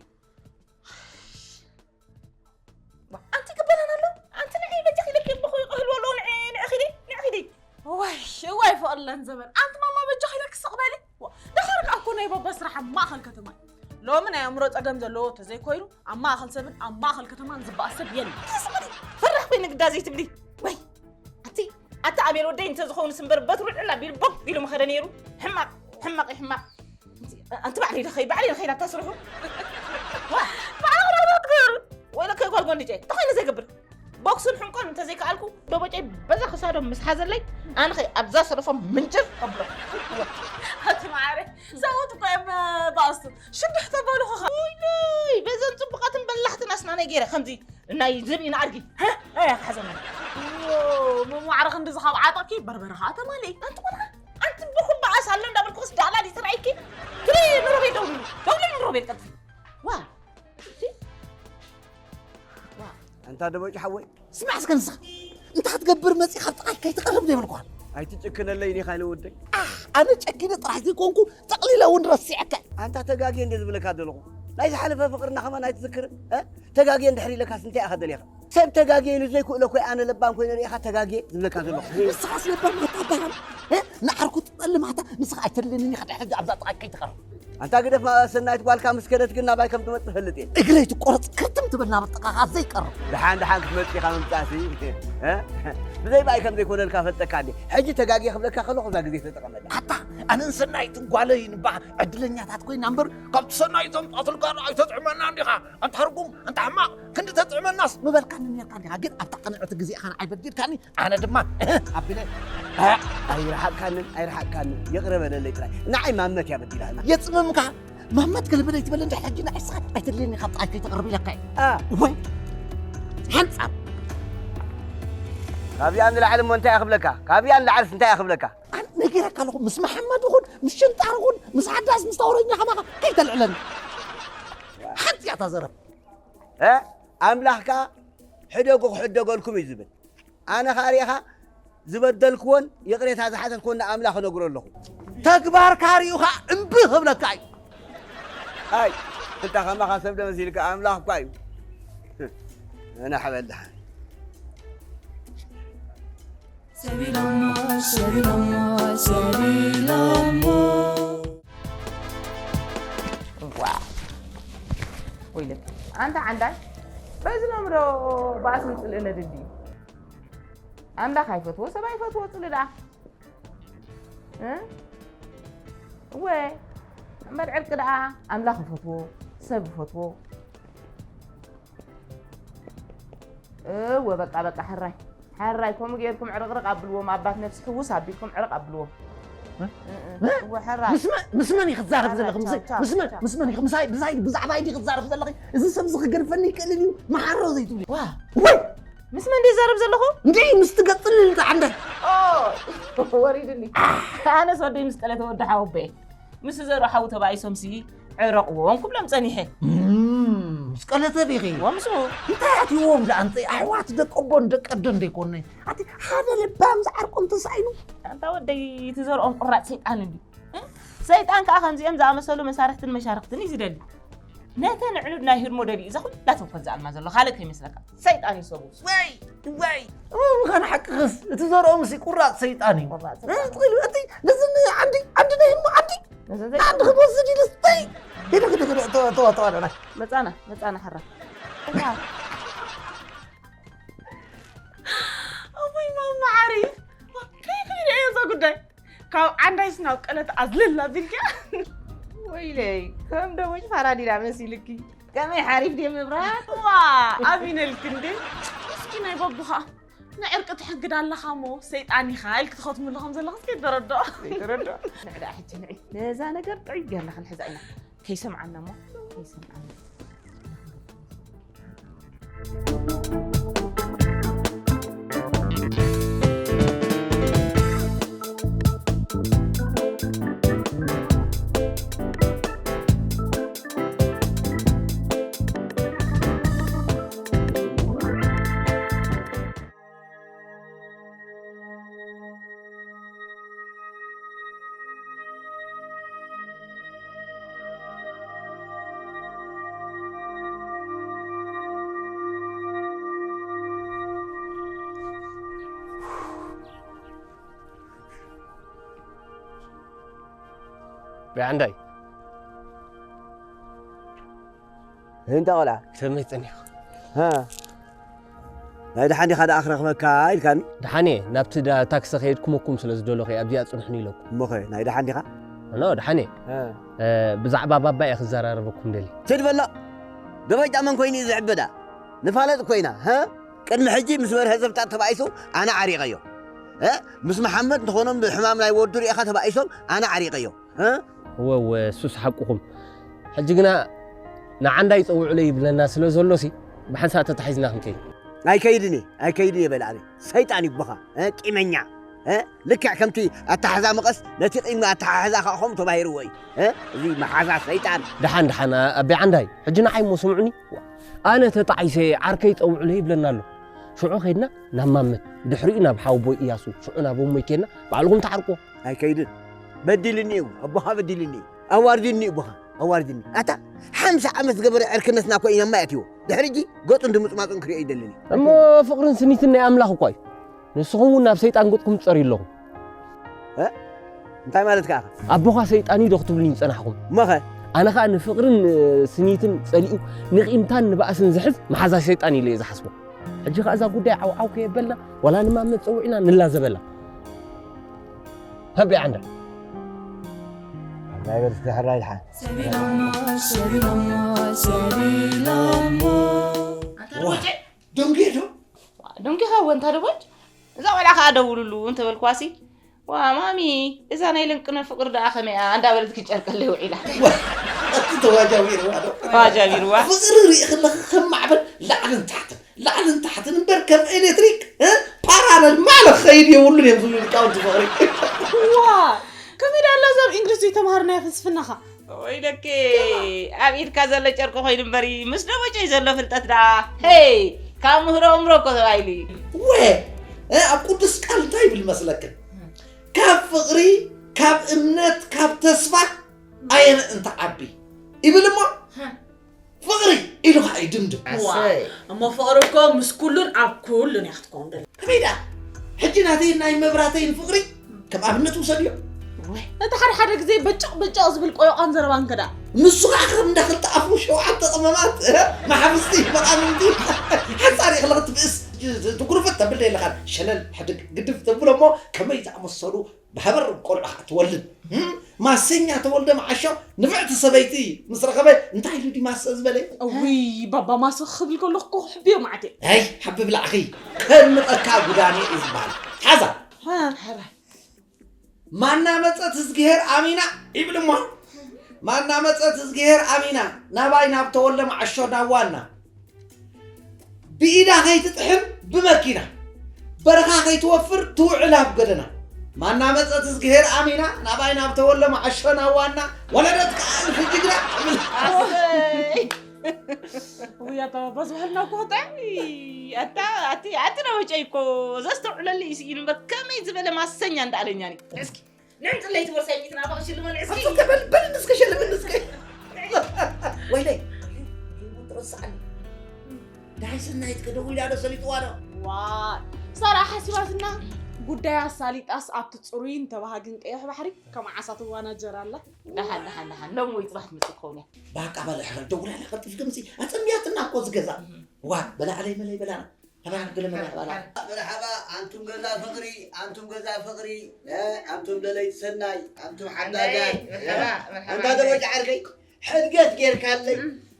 ኣንቲ ይግበናና ኣሎ። ኣንቲ ንዒ በጃኺ ኢለኪ እሞ ክህልዎ ኣለዎ ንዒ፣ ንዒ ኺዲ፣ ንዒ ኺዲ። እዋይ፣ እዋይ ፍቕርለን ዘመን። ኣንቲ ማማ በጃኺ ኢለኪ ስቕ በሊ። ዋ፣ ደሓር ከኣ እኮ ናይ ባባ ስራሕ ኣብ ማእኸል ከተማ እዩ። ሎሚ ናይ ኣእምሮ ጸገም ዘለዎ ተዘይኮይኑ ኣብ ማእኸል ሰብን ኣብ ማእኸል ከተማን ዝበኣስ ሰብ የለን። ስቕ በሊ። ፈራሕ ኮይነ ግዳ ዘይትብሊ። ወይ፣ ኣቲ፣ ኣቲ ኣቤል ወደይ እንተዝኸውንስ እምበር በትሩ ዕል ኣቢሉ ቦግ ኢሉ ምኸደ ነይሩ። ሕማቕ፣ ሕማቕ እዩ ሕማቕ። ኣንቲ ባዕለይ ዶ ኸይድ ባዕለይ ንኸይድ ኣብታ ስርሑ። ዋ፣ ባዕላ ክረኽቦ ትገብር። ወይለከ ጓል ጎንዲጨ፣ እንታይ ኮይኑ ዘይገብር? ቦክስን ሕንቆን እንተዘይከኣልኩ፣ ደቦጨይ በዛ ክሳዶም ምስ ሓዘለይ፣ ኣነ ኸይ ኣብዛ ሰለፎም ምንጭር ኣብሎ። ኣቲ መዓረ፣ ሰብኡት እኮ እዮም ባእስቱ። ሽዱሕ ተባሉ ኸ። ውይ፣ በዘን ጽቡቓትን በላሕትን ኣስናነይ ገይረ ከምዚ ናይ ዝብኢ ንኣድጊ። ሃ፣ ኣያ ክሓዘኒ። ዮ፣ መማዕረ ክንድዚ ካብ ዓጠቕኪ በርበረ ኸኣ ተማልኢ። ኣንቲ ቆልዓ፣ ኣንቲ ብኹም በኣስ ኣሎ እንዳበልኩኽስ ዳላ ድዩ ትረኣይኪ? ትሪ ንሮቤል ደውልሉ፣ ደውልሉ ንሮቤል ቀልጢፊ። ዋ፣ እሺ። ዋ። ኣንታ ደቦጭ ሓወይ፣ ስማዕ እስከ ንስኻ። እንታይ ክትገብር መጺኻ ኣብ ጥቓይ ከይትቐርብ ዘይበልኩኻ? ኣይትጭክነለይን ኢኻ ኢለ ወደይ። ኣሕ፣ ኣነ ጨኪነ ጥራሕ ዘይኮንኩ ጠቕሊለ እውን ረሲዐካ። ኣንታ ተጋግየ እንደ ዝብለካ ዘለኹ። ናይ ዝሓለፈ ፍቕርና ከማን ኣይትዝክርን? እ? ተጋግየ እንድሕር ኢለካስ እንታይ ኢኻ ደሊኻ? ሰብ ተጋግየ ኢሉ ዘይክእሎ እኮ ኣነ ለባም ኮይነ ርኢኻ ተጋግየ ዝብለካ ዘለኹ። ንስኻስ ለባም ኣይትበሃል። እ? ንዓርኩ ትጠልም ኣታ ንስኻ ኣይተድልየንን ኢኻ ድሕሪ ሕጂ ኣብዛ ጥቓይ ከይትቐርብ። ኣንታ ግደፍ ሰናይት ጓልካ ምስ ከደት ግን ናባይ ከም ትመጽእ ፈልጥ እየ። እግረይ ትቆረጽ ክርትም ትብል ናብ ጥቓኻ ዘይቀርብ። ደሓን ደሓን ክትመጽእ ኢኻ ምምጻእሲ። እ? ብዘይ ብኣይ ከም ዘይኮነልካ ፈልጠካ እንዴ። ሕጂ ተጋግየ ክብለካ ከለኹ እዛ ግዜ ተጠቐመላ። ኣታ ኣነን ሰናይትን ጓለይ ንበሃል ዕድለኛታት ኮይና እምበር ካብቲ ሰናይት ዘምጻትልካ ኣይተጥዕመና እንዲኻ። ኣንታ ርጉም፣ ኣንታ ሕማቕ፣ ክንዲ ተጥዕመናስ ምበልካኒ ነርካ እንዲኻ። ግን ኣብታ ቅንዕቲ ግዜ ኢኻ ንዓይ በዲልካኒ፣ ኣነ ድማ እህ ኣቢለ። እ፣ ኣይረሓቕካንን፣ ኣይረሓቕካንን። ይቕረ በለለይ ጥራይ። ንዓይ ማመት እያ በዲላኒ። የጽምምካ፣ ማመት ገልበለይ ትበል እንድሕር ሕጂ ንዓይ ንስኻ ኣይተድልየኒ ካብ ጥቓይ ከይተቕርብ ኢለካ እየ። እ። ወይ፣ ሓንጻብ። ካብዚኣ ንላዕሊ እሞ እንታይ እኽብለካ? ካብዚኣ ንላዕልስ እንታይ እኽብለካ? ኣነ ነጊረካ ኣለኹ፣ ምስ መሓመድ ይኹን ምስ ሽንጣር ይኹን ምስ ሓዳስ ምስ ተውረኛ ከማኻ ኣይተልዕለኒ። ሓንቲ እያ እታ ዘረብ። እ ኣምላኽ ከኣ ሕደጉ ክሕደገልኩም እዩ ዝብል። ኣነ ከኣ ርኢኻ ዝበደልክዎን ይቕሬታ ዝሓተትክዎን ንኣምላኽ እነግሮ ኣለኹ። ተግባርካ ርኢኻ እምቢ ክብለካ እዩ። ኣይ እንታ ከማኻ ሰብ ዶ መሲልካ ኣምላኽ እኳ እዩ። ኣነ ሓበል ደሓን። ሰቢሎሞ ሰቢሎሞ ሰቢሎሞ። ዋው ወይለኪ ኣንታ ዓንዳይ በዚ ሎሚ ዶ ባእስን ጽልእን ነድሊ ኣምላኽ ኣይፈትዎ ሰብ ኣይፈትዎ ጽልእ ደኣ እ? እወ እምበር ዕርቂ ደኣ ኣምላኽ ይፈትዎ ሰብ ይፈትዎ እወ በቃ በቃ ሕራይ ሕራይ ከምኡ ጌርኩም ዕርቕርቕ ኣብልዎም ኣባት ነብሲ ሕውስ ኣቢልኩም ዕርቕ ኣብልዎም እወ ሕራይ ምስ መን ኢኺ ትዛረቢ ዘለኺ? ምስ መን ኢኺ ምሳይ ብዛዕባይ ድኺ ትዛረቢ ዘለኺ? እዚ ሰብ እዚ ክገድፈኒ ይክእልን እዩ። መሓሮ ዘይትብሊ። ዋ ወይ ምስ መን ድየ ዛረብ ዘለኹ? እንድዒ ምስቲ ገጽ ልልታ ዓንዳይ። ወሪድኒ። ኣነስ ወደይ ምስ ቀለተ ወዲ ሓወቦየ ምስ ዘሩ ሓው ተባኢሶምሲ ዕረቕዎም ክብሎም ጸኒሐ። ምስ ቀለተ ዲኺ? ወምስኡ። እንታይ ኣትይዎም ደኣ ኣንፀይ ኣሕዋት ደቂ ኣቦን ደቂ ኣደን ደይኮነይ? ኣቲ ሓደ ልባም ዝዓርቆም ተሳኢኑ። ኣንታ ወደይ እቲ ዘርኦም ቁራፅ ሰይጣን እንድዩ። ሰይጣን ከዓ ከምዚኦም ዝኣመሰሉ መሳርሕትን መሻርክትን እዩ ዝደሊ። ነተን ዕኑድ ናይ ህድሞ ደሊዩ እዛ ኩላ ተንኮል ዝኣልማ ዘሎ ካልእ ከይመስለካ ሰይጣን እዩ ሰቡ። ወይ ወይ እሞ ምዃን ሓቅኽስ እቲ ዘርኦም ሲ ቁራፅ ሰይጣን እዩ። ቁራፅ ሰይጣን። እ፣ ትኽእል እቲ ነዚ ዓንዲ ዓንዲ ናይ ህድሞ ዓንዲ ነዚ ዘይ- ዓንዲ ክትወስድ ኢሉ ስተይ ሄደ ክደ ክደ ተዋ ተዋ ተዋ ደና መፃና መፃና ሕራ። እውይ ማማ ዓሪፍ ከይክይደ እየ እዛ ጉዳይ ካብ ዓንዳይስ ናብ ቀለት ኣዝልል ኣቢልኪያ ወይለይ ከም ደሞጭ ፋራዲዳ መሲልኪ ከመይ ሓሪፍ ድየ ምብራር ዋ ኣሚነልኪ እንዴ እስኪ ናይ በቡኻ ንዕርቂ ትሕግድ ኣለኻ እሞ ሰይጣን ኢኻ ኢልኪ ትኸትምሉ ከም ዘለኽስ ከይተረድኦ ዘይተረድኦ ንዕዳ ሕጂ ንዒ ነዛ ነገር ጥዑይ ጌርና ክንሕዛ ኢና ከይሰምዓና እሞ ከይሰምዓና ብዓንዳይ እንታ ቆልዓ ከመይ ጸኒሕካ? ሃ ናይ ደሓን ዲኻ ደኣ ክረኽበካ ኢልካኒ? ደሓን እየ። ናብቲ ዳ ታክሲ ከየድኩመኩም ስለ ዝደለኹ እየ ኣብዚኣ ጽንሑኒ ኢለኩም። እሞኸ ናይ ደሓን ዲኻ? ኖ ደሓን እየ። ሃ እ፣ ብዛዕባ ባባ እየ ክዘራረበኩም ደልየ። ትድ በሎ። ደበይጣ መን ኮይኑ እዩ ዝዕበዳ? ንፋለጥ እኮ ኢና። ሃ ቅድሚ ሕጂ ምስ በርሀ ዘብጣጥ ተባኢሱ ኣነ ዓሪቐዮ። እ፣ ምስ መሓመድ እንተኾኖም ብሕማም ናይ ወዱ ርኢኻ ተባኢሶም ኣነ ዓሪቐዮ። እ? እወ እወ እሱስ ሓቅኹም። ሕጂ ግና ንዓንዳይ ጸውዑለይ ይብለና ስለ ዘሎሲ ብሓንሳእ ተታሒዝና ክንከይድ። ኣይከይድን እየ ኣይከይድን እየ በል ኣበይ ሰይጣን እዩ ቦኻ እ ቂመኛ እ ልክዕ ከምቲ ኣተሓዛ መቐስ ነቲ ቂም ኣተሓሕዛ ከዓ ከምኡ ተባሂርዎ እዩ እ እዚ መሓዛ ሰይጣን። ደሓን ደሓን ኣቢ ዓንዳይ ሕጂ ንዓይ እሞ ስምዑኒ ኣነ ተጣዒሰ ዓርከይ ጸውዑለይ ይብለና ኣሎ ሽዑ ከይድና ናብ ማመት ድሕሪኡ ናብ ሓወቦይ እያሱ ሽዑ ናብ እሞይ ከይድና ባዕልኹም ተዓርቅዎ። ኣይከይድን በዲልኒ እዩ ኣቦኻ በዲልኒ እዩ ኣዋርድኒ እዩ ኣቦኻ ኣዋርድኒ ኣታ ሓምሳ ዓመት ዝገበረ ዕርክነትና እኮ ኢና ማይ ኣትዎ ድሕሪ እጂ ገጹን ድምጽማጹን ክሪኦ ይደልን እዩ እሞ ፍቕርን ስኒትን ናይ ኣምላኽ እኳ እዩ ንስኹም እውን ናብ ሰይጣን ገጽኩም ትጸርዩ ኣለኹም እንታይ ማለትካ ኢኻ ኣቦኻ ሰይጣን እዩ ዶ ክትብሉኒ ዝጸናሕኹም እሞኸ ኣነ ኸኣ ንፍቕርን ስኒትን ጸሊኡ ንቒምታን ንባእስን ዝሕዝ መሓዛ ሰይጣን ኢለ እየ ዝሓስቦ ሕጂ ኸኣ እዛ ጉዳይ ዓውዓው ከየበልና ዋላ ንማመት ጸዊዕና ንላዘበላ ሃቢ ዓንዳ ናይ በል እስኪ ሕራይ ድሓን ደንጉየ ዶ ደንጊኻ ወንታ ደቦጭ እዛ ቆልዓ ከዓ ደውልሉ እንተበልኳሲ ዋ ማሚ እዛ ናይ ለንቅነ ፍቅሪ ደኣ ከመይኣ እንዳበለት ክጨርቀለይ ውዒላ እቲ ተዋጃቢርዋ ዶ ተዋጃቢርዋ ፍቅሪ ርኢ ከለኺ ከም ማዕበል ላዕልን ታሕትን ላዕልን ታሕትን እምበር ከም ኤሌክትሪክ እ? ፓራለል ማለት ኸይድ የብሉን እዮም ዝብሉ ሊቃውንቲ ፍቕሪ። ዋ ከመይ ዳላ ዛብ እንግሊዝ ዘይተምሃርናዮ ፍልስፍናኻ ወይለኪ ኣብ ኢድካ ዘሎ ጨርቂ ኮይኑ እምበሪ ምስ ደቦጨይ ዘሎ ፍልጠት ደኣ ሄይ ካብ ምህሮ እምሮ እኮ ተባሂሉ እዩ ወ ኣብ ቅዱስ ቃል እንታይ ይብል መስለክን? ካብ ፍቕሪ፣ ካብ እምነት፣ ካብ ተስፋ ኣየነ እንተዓቢ ይብል እሞ ፍቕሪ ኢሉ ከዓ ይድምድም። እሞ ፍቕሪ እኮ ምስ ኩሉን ኣብ ኩሉን እያ ክትከውን ደላ። ከመይ ደኣ? ሕጂ ናተይን ናይ መብራተይን ፍቕሪ ከም ኣብነት ውሰድዮ። እቲ ሓደ ሓደ ግዜ በጨቕ በጨቕ ዝብል ቆዮቓን ዘረባን ከዳ ንሱ ከዓ ከም እንዳ ክልተ ኣፉ ሸውዓተ ቀመማት መሓፍስቲ መቓምንቲ ሓፃሪ እኽሊ ክትብእስ ትጉርፍት ተብል የለኻን ሸለል ሕድግ ግድፍ ተብሎ እሞ ከመይ ዝኣመሰሉ ብሃበር ቆልዑ ከዓ ትወልድ ማሰኛ ተወልደ መዓሾ ንፍዕቲ ሰበይቲ ምስ ረኸበ እንታይ ኢሉ ድዩ ማሰ ዝበለ? እውይ ባባ ማሰ ክብል ከለኹ እኮ ክሕብዮ ማዕት እየ። ኣይ ሓቢ ብላዕኺ ከድምፀካ ጉዳኔ እዩ ዝበሃል። ሓዛ ማና መፀት እዝግሄር ኣሚና ይብል እሞ ማና መፀት እዝግሄር ኣሚና ናባይ ናብ ተወልደ መዓሾ ናብ ዋና ብኢዳ ከይትጥሕን ብመኪና በረኻ ከይትወፍር ትውዕል ኣብ ገደና ማና መፀት እዝግሄር ኣሚና ናባይ ናብ ተወለ መዓሾ ናብ ዋና ወለደት ከኣልፍ ጅግና ትብል ውይ ኣታ ባባ ዝበሃልና እኮ ክጥዕም ኣታ ኣቲ ኣቲ ነበጨይ እኮ ዘስተውዕለሉ እዩ ስኢኑ እምበር ከመይ ዝበለ ማሰኛ እንዳኣለኛኒ እስኪ ንዕንጥለይቲ ወርሳይ ሚእቲ ናባቕ ሽልመን እስኪ በል በል እስከ ሸልምን እስከ ወይለይ ረሳዕኒ ዳይ ሰናይት ከደውል ያዶ ሰሊጥዋ ዶ ዋ ሳራ ሓሲባትና ጉዳይ ኣሳሊጣስ ኣብቲ ፅሩይን ተባሃግን ቀይሕ ባሕሪ ከም ዓሳ ትዋናጀር ኣላ ደሓን ደሓን ደሓን ሎም ወይ ፅባሕ ትመፅእ ትኸውን እያ ባቃ በለ ሕረ ደውላ ላ ቀልጢፍ ገምፂ ኣፀምያትና እኮ ዝገዛ ዋ በላዕለይ መለይ በላና ተባህል ገለ መርሓባ መርሓባ ኣንቱም ገዛ ፍቕሪ ኣንቱም ገዛ ፍቕሪ ኣንቱም ደለይቲ ሰናይ ኣንቱም ሓዳጋይ ኣንታ ደወጭ ዓርከይ ሕድገት ጌርካለይ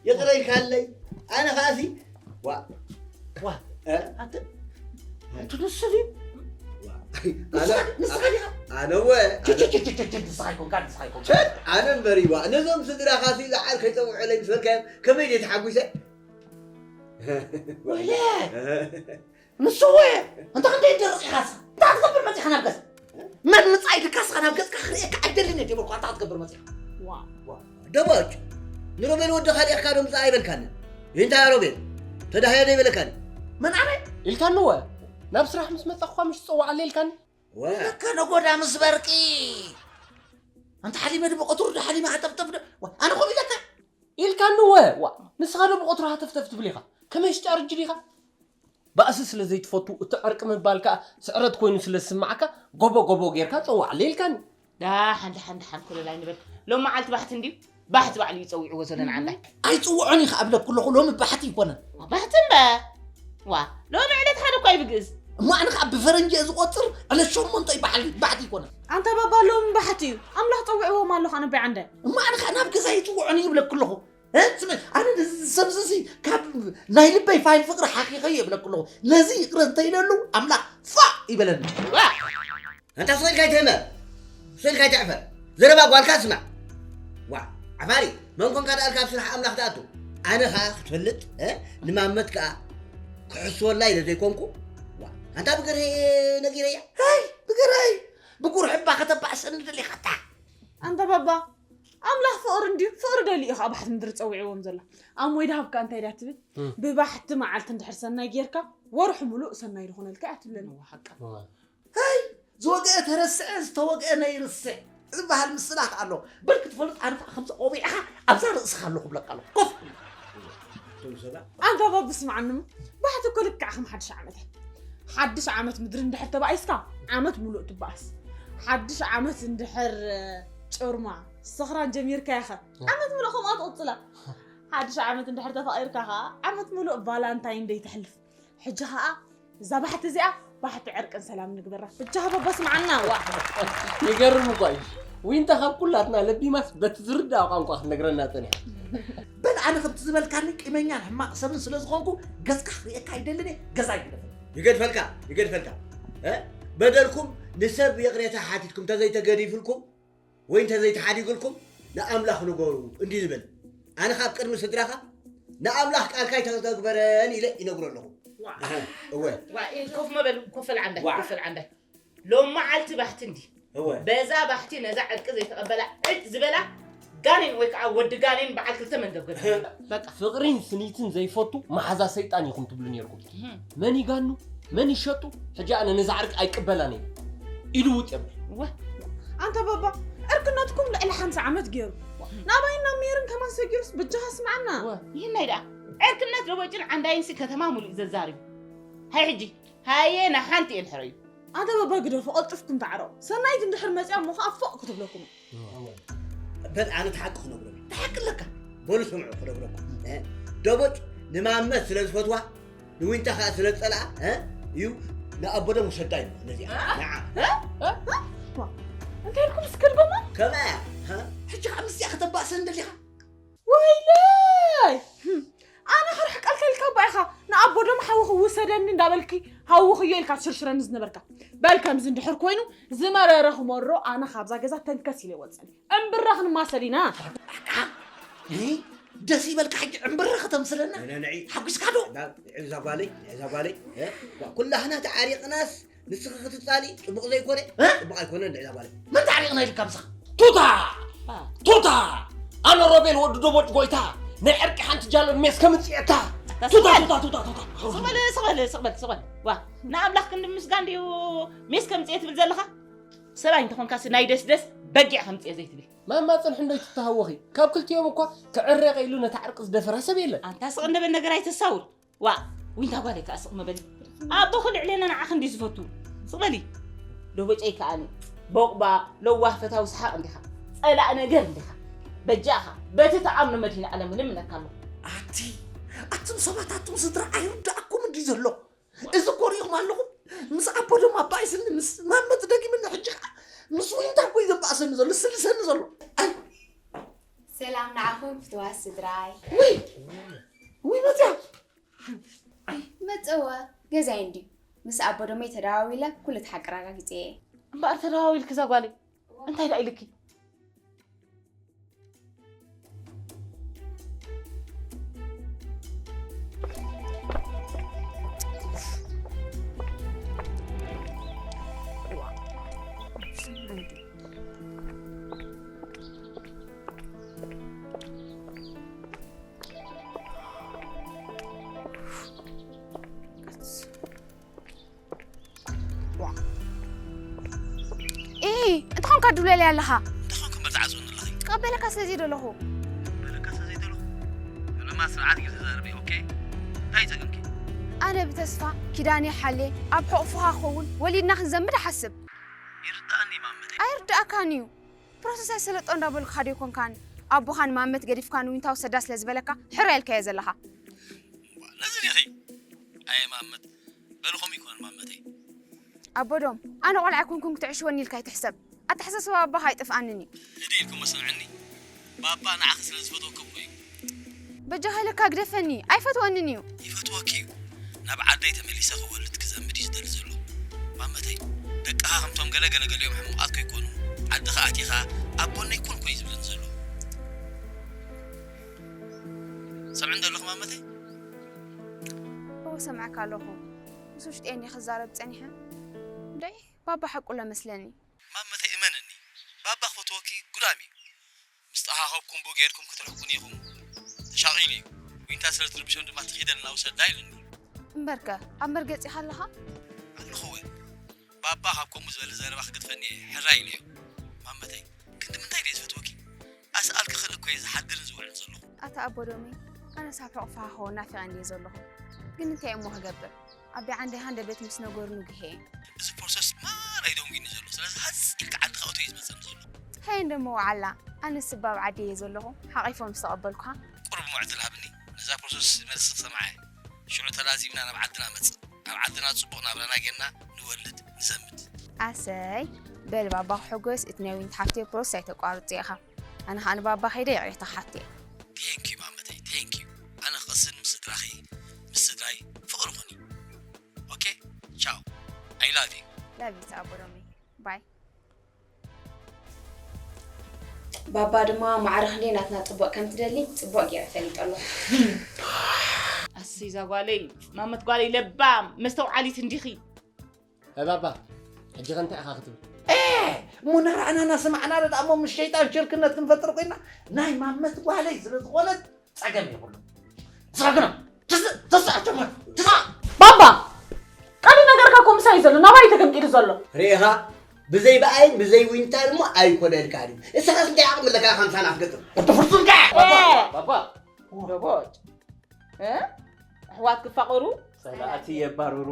ይቕረ ኢልካለይ ኣነ ኸኣሲ ዋ ዋ ኣንተ ኣንተ ንሱ ድዩ ኣነ ወ ኣነ እምበሪ ዋ ነዞም ስድራኻሲ ዝዓርከይ ፀውዕለይ ምስ በልካዮም ከመይ ድየ ተሓጒሰ ወይለ ንሱ ወ እንተ ክንደይ ደረቕ ኢኻስ እንታይ ክትገብር መፂኻ ናብ ገዛ መን ምፃእ ኢልካስ ናብ ገፅካ ክርእየካ ኣይደልን እየ ደበልኩ እንታይ ክትገብር መፂኻ ደቦጭ ንሮቤል ወዲ ካልእካ ዶ ምፃእ ኣይበልካንን እንታይ ሮቤል ተዳህያ ዶ ይበለካኒ መን ኣነ ኢልካኒ ወ ናብ ስራሕ ምስ መፃኹ ምሽ ትፀዋዓለ ኢልካኒ ለካ ነጎዳ ምስ በርቂ ኣንተ ሓሊመ ድብቐትሩ ዶ ሓሊመ ሃተፍተፍ ዶ ኣነ ኾም ኢለካ ኢልካኒ ወ ዋ ንስኻ ዶ ብቐትሩ ሃተፍተፍ ትብል ኢኻ ከመይ ሽጫርጅ ዲኻ ባእሲ ስለ ዘይትፈቱ እቲ ዕርቂ ምባል ከኣ ስዕረት ኮይኑ ስለ ዝስማዓካ ጎቦ ጎቦ ጌርካ ጸዋዕለ ኢልካኒ ዳሓን ዳሓን ዳሓን ኮለል ኣይንበል ሎም መዓልቲ ባሕቲ እንድዩ ባሕቲ ባዕሉ እዩ ጸዊዕዎ ዘሎ ንዓንዳይ ኣይጽውዖን እዩ ከኣ ብለኩ ኣለኹ ሎሚ ባሕቲ ይኮነን ባሕቲ እምበር ዋ ሎሚ ዕለት ሓደ እኳ እዩ ብግእዝ እሞ ኣነ ከኣ ብፈረንጂ እየ ዝቆጽር ዕለት ሸሞንተ እዩ ባሕሊ ባሕቲ ይኮነን ኣንታ ባባ ሎሚ ባሕቲ እዩ ኣምላኽ ጸዊዕዎም ኣሎ ከኣ ነባይ ዓንዳይ እሞ ኣነ ከኣ ናብ ገዛ ይጽውዖን እዩ ብለኩ ኣለኹ ስምዒ ኣነ ነዚ ሰብዚ እዚ ካብ ናይ ልበይ ፋይል ፍቅሪ ሓኺኸዮ ይብለኩ ኣለኹ ነዚ ይቅረ እንተኢለሉ ኣምላኽ ፋእ ይበለኒ ኣንታ ስቕ ኢልካ ኣይትህመ ስቕ ኢልካ ኣይትዕፈር ዘረባ ጓልካ ስማዕ ዋ ዓፋሪ መን ኮንካ ደኣ ኢልካ ኣብ ስራሕ ኣምላኽ ትኣቱ ኣነ ኸኣ ክትፈልጥ ንማመት ከኣ ክሕስወላ ኢለ ዘይኮንኩ ኣንታ ብግርሀይ ነጊረያ ሃይ ብግርሀይ ብጉርሕባ ከተባእሰኒ ደሊኻታ ኣንታ ባባ ኣምላኽ ፍቕሪ እንድዩ ፍቕሪ ደልዩ እዩ ከዓ ባሕቲ ምድሪ ፀዊዕዎም ዘሎ ኣሞይ ድሃብካ እንታይ ድያ ትብል ብባሕቲ መዓልቲ እንድሕር ሰናይ ጌርካ ወርሒ ሙሉእ ሰናይ ዝኾነልካ እያ ትብለኒ ሃይ ዝወግአ ተረስዐ ዝተወግአ ነይርስዕ ዝበሃል ምስላ ከዓ ኣሎ በል ክትፈልጥ ኣነ ከዓ ከምዚ ቆቢዕኻ ኣብዛ ርእስኻ ኣሎ ክብለካ ኣሎ ኮፍ ኣንታ ባባ ስምዓኒ እሞ ባሕቲ እኮ ልክዕ ከም ሓድሽ ዓመት እያ ሓድሽ ዓመት ምድሪ እንድሕር ተባኢስካ ዓመት ሙሉእ ትባኣስ ሓድሽ ዓመት እንድሕር ጭርማ ስኽራን ጀሚርካያ ኸ ዓመት ሙሉእ ከምኣ ትቕፅላ ሓድሽ ዓመት እንድሕር ተፋቒርካ ኸዓ ዓመት ሙሉእ ቫላንታይን ደይ ተሕልፍ ሕጂ ኸዓ እዛ ባሕቲ እዚኣ ባሕቲ ዕርቅን ሰላም ንግበራ ብጃኻ በባ ስምዓና ዋ ይገርም እኳ እዩ ዊንታ ካብ ኩላትና ለቢማስ በቲ ዝርዳኣ ቋንቋ ክትነግረና ፀኒሓ በል ኣነ ከምቲ ዝበልካኒ ቂመኛን ሕማቕ ሰብን ስለ ዝኾንኩ ገፅካ ክርእየካ ኣይደልን እየ ገዛ ይግደፈ ይገድፈልካ ይገድፈልካ እ በደልኩም ንሰብ ይቕሬታ ሓቲትኩም ተዘይተገዲፍልኩም ወይ እንተዘይተሓዲጉልኩም ንኣምላኽ ንገሩ እንዲ ዝብል ኣነ ካብ ቅድሚ ስድራኻ ንኣምላኽ ቃልካ ኣይተተግበረን ኢለ ይነግሮ ኣለኹ እወ ዋ፣ ኢድ ኮፍ መበሉ፣ ኮፍ በል ዓንዳይ፣ ዋ። ኮፍ በል ዓንዳይ። ሎም መዓልቲ ባሕቲ እንዲ እወ በዛ ባሕቲ ነዛ ዕርቂ ዘይተቐበላ ዕጭ ዝበላ ጋኔን ወይ ከዓ ወዲ ጋኔን በዓል ክልተ መንገብገብ። በቃ ፍቕሪን ስኒትን ዘይፈቱ መሓዛ ሰይጣን ኢኹም ትብሉ ነርኩም። መን ይጋኑ መን ይሸጡ? ሕጂ ኣነ ነዛ ዕርቂ ኣይቅበላን እየ ኢሉ ውጥ የብል። ወ ኣንታ ባባ ዕርክነትኩም ልዕሊ ሓምሳ ዓመት ገይሩ ናባይን ናብ ሜርን ከማን ሰጊሩስ ብጃኻ ስምዓና። ይህናይ ደኣ ዕርክነት ደቦጭን ዓንዳይንሲ ከተማ ሙሉእ ዘዛርዩ። ሃይ ሕጂ ሃየ ንሓንቲ እየ ድሕረዩ። ኣንታ ባባ ግደፉ ቀልጥፍኩም ተዓረቑ። ሰናይት እንድሕር መፅያ እሞ ከዓ ፎቕ ክትብለኩም። በል ኣነ ተሓቂ ክነግረኩም ተሓቂ ኣለካ በሉ ስምዑ ክነግረኩም እ፣ ደቦጭ ንማመት ስለ ዝፈትዋ ንዊንታ ከዓ ስለ ዝፀልኣ እ፣ እዩ ንኣቦዶም ውሰዳ እዩ ነዚኣ ንዓ እንታይ ኢልኩም ስክልበማ ከምኣ እያ እ፣ ሕጂ ከዓ ምስዚኣ ከተባእሰን ደሊኻ ወይለይ ኣነ ክርሕቀልካ ኢልካ እባ ኢኻ ንኣቦዶም ሓዊ ክውሰደኒ እንዳበልኪ ሃዊ ክዮ ኢልካ ትሽርሽረኒ ዝነበርካ በል ከምዚ እንድሕር ኮይኑ ዝመረረ ክመሮ ኣነ ካብዛ ገዛ ተንከስ ኢለ ይወፅን እምብራ ክንማሰል ኢና ደስ ይበልካ ሕጂ ዕምብራ ከተምስለና ሓጒስካ ዶ እዛ ጓለይ እዛ ጓለይ ኩላህና ተዓሪቕናስ ንስኺ ክትፃሊ ፅቡቕ ዘይኮነ ፅቡቕ ኣይኮነን እዛ ጓለይ መን ተዓሪቕና ኢልካ ምሳኻ ቱታ ቱታ ኣነ ሮቤል ወዲ ደቦጭ ጎይታ ናይ ዕርቂ ሓንቲ ጃሎን ሜስ ከምፅኤታ ቱታ ቱታ ቱታ ቱታ ስቕበል ስቕበል ስቕበል ስቕበል ዋ ንኣምላኽ ክንዲ ምስጋን ድዩ ሜስ ከምፅኤ ትብል ዘለኻ ሰብኣይ እንተኾንካሲ ናይ ደስደስ በጊዕ ከምፅኤ ዘይትብል ማማ ፅንሒ እንዶ ይትተሃወኺ ካብ ክልቲኦም እኳ ክዕረቀ ኢሉ ነታ ዕርቂ ዝደፈራ ሰብ የለን ኣንታ ስቕ እንደበል ነገር ኣይተሳውር ዋእ ዊንታ ጓለይ ከዓ ስቕ መበሊ ኣቦኺ ልዕሌና ንዓኺ እንድዩ ዝፈቱ ስቕ በሊ ደቦጨይ ከኣኒ ቦቕባ ለዋህ ፈታዊ ሰሓቕ እንዲኻ ጸላእ ነገር እንዲኻ በጃኻ በቲ ተኣምኖ መድሂነ ኣለም እልምነካ ኣለኹ ኣቲ ኣቱም ሰባት ኣቱም ስድራ ኣይርዳእኩምን ድዩ ዘሎ እዚ እኮ ሪኢኹም ኣለኹም ምስ ኣቦ ደሞ ኣባይ ስኒ ምስ ማመት ደጊምኒ ሕጂ ከዓ ምስ ዊንታ እኮ እዩ ዘባእሰኒ ዘሎ ዝስልሰኒ ዘሎ ኣይ ሰላም ንዓኹም ፍትዋት ስድራይ ውይ ውይ መፅያ መፀወ ገዛይ እንድዩ ምስ ኣቦ ደሞይ ተደዋዊለ ኩሉ እቲ ሓቂ ኣረጋጊፀ እየ እምበኣር ተደዋዊልኪ እዛ ጓለይ እንታይ ደኣ ኢልኪ ኢ እንታይ ኾንካ ድብለለይ ኣለኻ እንታይ ኾንካ እምበር ትዓፅወኒ ኣለኺ ትቀበለካ ስለ ዘይደለኹ ትቀበለካ ስለ ዘይደለኹ ምንማ ስርዓት ጌርኪ ተዛረቢ ኦኬ እንታይ ጸገምኪ ኣነ ብተስፋ ኪዳነ ሓልየ ኣብ ሕቑፍኻ ክኸውን ወሊድና ክንዘምድ እሓስብ ይርድኣኒ ማመተይ ኣይርድኣካን እዩ ፕሮሰስ ኣይሰለጦ እንዳበልኩኻ ዶ ኣይኮንካን ኣቦኻን ማመት ገዲፍካ ንዊንታ ውሰዳ ስለ ዝበለካ ሕራይ ኢልካዮ ዘለኻ ነዚ ዲኺ ኣየ ማመት በሊ ከምኡ ኣይኮነን ማመተይ ኣቦዶም ኣነ ቆልዓ ኣይኮንኩን ክትዕሽወኒ ኢልካ ኣይትሕሰብ ኣተሓሳስባ ኣባኻ ኣይጠፍኣንን እዩ ህድእ ኢልኪ እሞ ስምዕኒ ባባ ንዓኺ ስለ ዝፈትወኪ እኮ እዩ በጃኻ ኢለካ ግደፈኒ ኣይፈትወንን እዩ ይፈትወኪ እዩ ናብ ዓደይ ተመሊሰ ክወልድ ክዘምድ እዩ ዝደሊ ዘሎ ማመተይ ደቅኻ ከምቶም ገለ ገለ ገሊኦም ሕሙቓት ከይኮኑ ዓድኻ ኣቲኻ ኣቦነይ ኩን ኮይ ዝብለኒ ዘሎ ሰምዕን ዘለኹ ማመተይ እዎ ሰምዐካ ኣለኹ ምስ ውሽጢ እየ ክዛረብ ፀኒሐ እንዳይ ባባ ሓቁ ለመስለኒ ማመተይ እመንኒ ባባ ክፈትወኪ ጉዳም እዩ ምስ ጠኻኸብኩም ብኡ ጌርኩም ክትርሕቁኒ ኢኹም ተሻቒሉ እዩ ዊንታ ስለ ትርብሾም ድማ ትኺደልና ውሰዳ ኢሉኒ እምበርከ ኣብ መርገፂ ኢኻ ኣለኻ ኣለኹ እወ ባባ ካብ ከምኡ ዝበለ ዘረባ ክገድፈኒ እየ ሕራይ ኢለዮ ማመተይ ክንዲ ምንታይ ድየ ዝፈትወኪ ኣስኣልኪ ክርኢ እኮ እየ ዝሓድርን ዝውዕልን ዘለኹ ኣታ ኣቦ ዶመይ ኣነስ ኣብ ሕቑፍኻ ክኸውን ናፊቐ እንድየ ዘለኹ ግን እንታይ እሞ ክገብር ኣቢ ዓንደይ ሃንደበት ምስ ነገሩኒ ጉህየ እዚ ፕሮሰስ ማራ እዩ ደንጒኒ ዘሎ ስለዚ ሃፅ ኢልካ ዓድኻ እቶ እዩ ዝመፀኒ ዘሎ ሃየ እንደሞ ወዓላ ኣነስ እባ ኣብ ዓዲ እየ ዘለኹ ሓቒፎ ምስ ተቐበልኩኻ ቁሩብ ምዕድል ሃብኒ ነዛ ፕሮሰስ መልሲ ክሰምዓ እየ ሽዑ ተላዚብና ናብ ዓድና መፅእ ኣብ ዓድና ፅቡቕ ናብራና ጌርና ንወልድ ንዘምድ ኣሰይ በል ባባ ክሕጎስ እቲ ናይ ዊንት ሓፍተይ ፕሮሰስ ኣይተቋርፅዮ ኢኻ ኣነ ከዓ ንባባ ከይደ ይቕሬታ ክሓቶ እየ thank you ማመተይ thank you ኣነ ክቕስን ምስ ስድራኺ ምስ ስድራይ ፍቕሪ ኹኒ okay ciao I love you love you ኣቦ ሮሚ bye ባባ ድማ ማዕረ ክንደይ ናትና ፅቡቕ ከም ትደሊ ፅቡቕ ገይረ ፈሊጠ ኣለኹ። እዛ ጓለይ ማመት ጓለይ ለባም መስተውዓሊት እንዲኺ። ባባ፣ ሕጂ ከ እንታይ ኢኻ ክትብል? እሞ ናራኣና ናሰማዕና ደኣ እሞ ምስ ሸይጣን ሽርክነት ክንፈጥር ኮይና ናይ ማመት ጓለይ ስለ ዝኾነት ጸገም የብሉ። ዝረግኖ ተስኣቸሞ ባባ፣ ቀሊ ነገርካ እኮ ምሳይ ዘሎ ናባይ ተገምጢሉ ዘሎ። ርኢኻ፣ ብዘይ ብኣይ ብዘይ ዊንታ ድማ ኣይኮነልካ ድዩ? እስኻስ እንታይ ዓቕሚ ኣለካ ከምሳና ክትገጥም? ወዲ ፍርቱም ከ ባባ ደቦጭ ኣሕዋት ክፋቐሩ ጸላእቲ የባርሩ።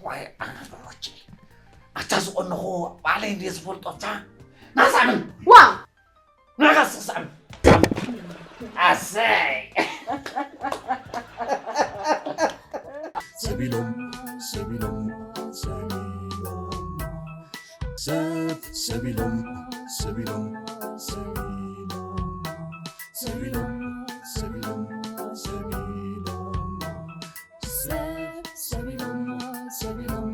ዋይ ኣነ ደቦጭ ኣታ ዝቆነኹ ባዕለይ እንድየ ዝፈልጦ ታ ናሳምን ዋ ንዓኻ ስሳም ኣሰይ ሰቢሎም ሰቢሎም ሰቢሎም ሰብ ሰቢሎም ሰቢሎም ሰቢሎም ሰቢሎም ሰቢሎም ሰቢሎም ሰብ ሰቢሎም ሰቢሎም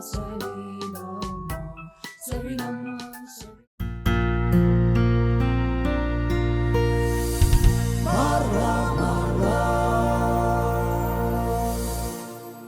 ሰቢሎም ሰቢሎም